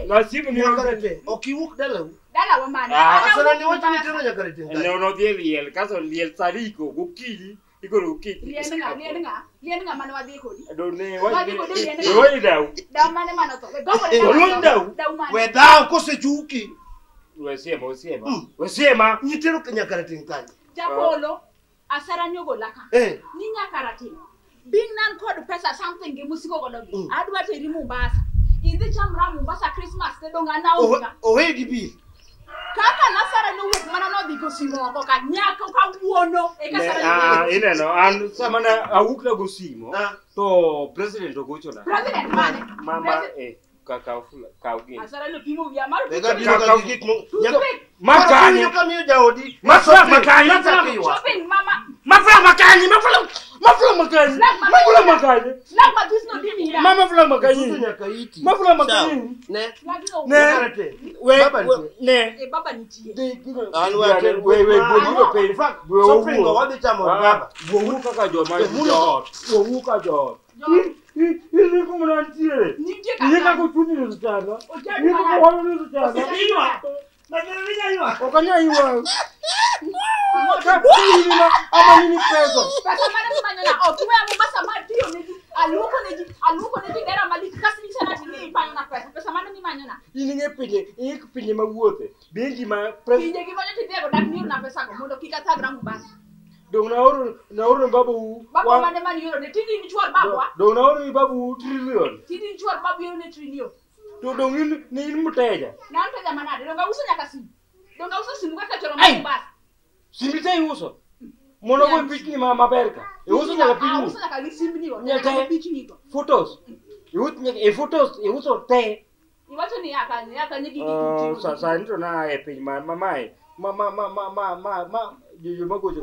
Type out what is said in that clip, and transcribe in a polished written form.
Nasibu ni Nyakarateng. Ok iwuok dalau. Dala wa mane. Asara ni wacho ni tero nyakarateng. Ne ono dhi e liel kaso liel sariko gokinyi igolo gokinyi. Liend ng'a, liend ng'a, liend ng'a mane wadhi kodi. Do ne Wadhi kodi liend ng'a. wach dau. Dau mane mane otho. We gogo ne Oluong dau. Dau mane. We dhaw kosechuki. We siema, we siema. We siema. Nitero nyakarateng kanye? Japolo, asara ni ogola ka. Eh. Ni nyakarateng. Bing nan kod pesa something gi musiko godo gi. Adwa teri Mombasa. Idhi chamra Mombasa Christmas te donga na uka. Owe gi bil. Kaka nasara nowuok mana nodhi kosimo oko ka nyaka kawuono e ka sara Ah, nowuok. ineno an sama ne awuok na gosimo Ah. to president ogochona. President mane? Mama President- eh ka kaw kaw gini. Asara nopimo wiya mar Wega biro ka gi gik mo. Toothpick. Makanye. Koro kamiyo jaodi. Mafla makanye. Mafla. Shopping mama. Mafla makanye, mafla mafla makanye. Flag Mafla makanye. Flag mathis no dimi ya. Mama fla Susu makanye. nyaka iti. Mafla makanye. Ne. Flag no. Ne. Nyakarateng. We Baba we- nitie. ne. E baba nitie. An wacho We we we In fact, shopping go wadhi chamo od baba. Wuowu kaka joma Eh, mulo. joot. Wuowu ka joot. Joot. Ini kuma nitiere. Nitie kaka. Iye kaka ochuni ne sitana. Ochani Iye kaka manade. walo ne sitana. Ok anyal ywak. Ka inina ama nini pesa. Pesa mane mimanyo na ok iweya Mombasa ma tiyo ne ji aluoko ne ji aluoko ne ji dera malich kasto inyisa ni ati ni imanyo na pesa pesa mane mimanyo na In ing'e pinje, ing'e pinje mawuothe. Bengi ma pres pinje gi manyo tidhiego dak niorna pesa go mondo kik athagra Mombasa dong naoro naoro babu babwa mane mane ioro ne tindi in chwor babwa Dong naoro ni babu trillion. tindi in chwor babu ioro ne trillion To dong in ne in mteja. ne an pesa manade donge auso nyaka simu donge auso simu kaka choro ma Ai! Mombasa Simbi te iuso. Mondo go pichni ma maber ka. Iuso nyaka pichni. auso nyaka gi simbni go Nyaka- nyaka gi pichni go Photos. Iuso nyaka e photos iuso te. iwacho ni ya kanye gi Sani to na e piny ma ma mae ma ma ma ma ma ma ma joma gocho